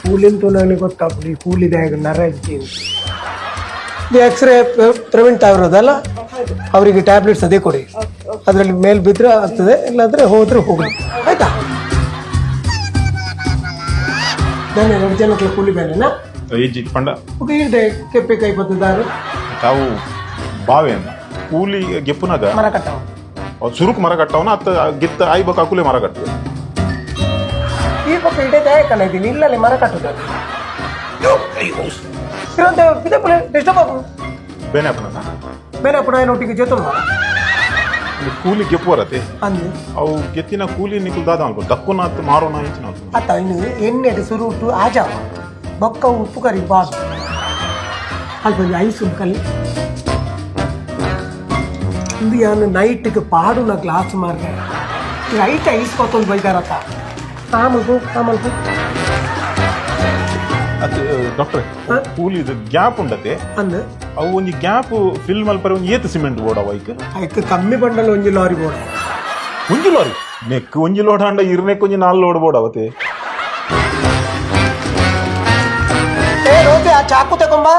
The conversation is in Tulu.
ಕೂಲಿನ ತೂನಾಗಲಿ ಗೊತ್ತಾಗ್ಲಿ, ಕೂಲಿದಾಗ ನರ ಇಜ್ಜಿ. ಇದು ಎಕ್ಸ್ರೇ ಪ್ರಿವೆಂಟ್ ಆಗಿರೋದಲ್ಲ, ಅವರಿಗೆ ಟ್ಯಾಬ್ಲೆಟ್ಸ್ ಅದೇ ಕೊಡಿ. ಅದರಲ್ಲಿ ಮೇಲ್ ಬಿದ್ದರೆ ಆಗ್ತದೆ, ಇಲ್ಲಾಂದರೆ ಹೋದರೆ ಹೋಗಲಿ, ಆಯ್ತಾ? ನಾನು ಎರಡು ಜನಕ್ಕೆ ಕೂಲಿ ಬೇರೆನಾ? ಇಜ್ಜಿ ಪಂಡ. ಓಕೆ, ಇದೆ ಕೆಪ್ಪೆ ಕೈ ಬತ್ತಿದ್ದಾರೆ. ತಾವು ಬಾವೆಯನ್ನ ಕೂಲಿ ಗೆಪ್ಪುನಾಗ ಮರ ಕಟ್ಟವ. ಅವ್ ಸುರುಕ್ ಮರ ಕಟ್ಟವನ ಅತ್ತ ಗಿತ್ತ ಆಯ್ಬೇಕು, ಅಕುಲೆ ಮರ ಕಟ್ಟುವೆ. ಈ ಪಕ್ಕ ಇಡೇ ದಾಯಕನ ಇದ್ದೀನಿ, ಇಲ್ಲಲ್ಲಿ ಮರ ಕಟ್ಟುದು ಪಿದಪುಲೆ ಡಿಸ್ಟರ್ಬ್ ಆಗು. ಬೇನೆ ಅಪ್ಪನ. ಬೇರೆ ಪುಡ ಒಟ್ಟಿಗೆ ಜೊತೆ ಕೂಲಿ ಗೆಪ್ಪುವರತೆ. ಅಂದು. ಅವು ಗೆತ್ತಿನ ಕೂಲಿ ನಿಕುಲ್ ದಾದ ಅನ್ಕೊ ದಕ್ಕುನ ಅತ್ತ ಮಾರೋನ ಇಂಚಿನ ಅನ್ಕೊ. ಅತ್ತ ಇನ್ನು ಎಣ್ಣೆಡು ಸುರುಟು ಆಜಾವ ಬೊಕ್ಕ ಉಪ್ಪು ಕರಿ ಬಾಸು ಅಲ್ಪ ಒಂಜಿ ಐಸ್ ಉಂಟು ಕಲ್ಲಿ. ಇಂದು ಯಾನು ನೈಟ್ಗೆ ಪಾಡುನ ಗ್ಲಾಸ್ ಮಾರ್ರೆ, ಐಟ್ ಐಸ್ ಕೊತ್ತೊಂದು ಬೈದಾರತ್ತ. ಆಮಲ್ಪು ಆಮಲ್ಪು. ಅತ್ ಡಾಕ್ಟ್ರೆ? ಹ? ಕೂಲಿದು ಗ್ಯಾಪ್ ಉಂಡತೆ? ಅಂದು. ಅವು ಒಂಜಿ ಗ್ಯಾಪ್ ಫಿಲ್ ಮಲ್ಪರೆ ಒಂಜಿ ಏತ್ ಸಿಮೆಂಟ್ ಬೋಡವ ಐಕ್? ಐಕ್ ಕಮ್ಮಿ ಬಂಡಲ್ ಒಂಜಿ ಲಾರಿ ಬೋಡ. ಒಂಜಿ ಲಾರಿ ನೆಕ್ ಒಂಜಿ ಲೋಡ್ ಅಂಡ ಇರ್ನೆಕ್ ಒಂಜಿ ನಾಲ್ ಲೋಡ್ ಬೋಡವತೆ. ಏ ರೋತೆ, ಆ ಚಾಕು ತಗೊಂಬಾ.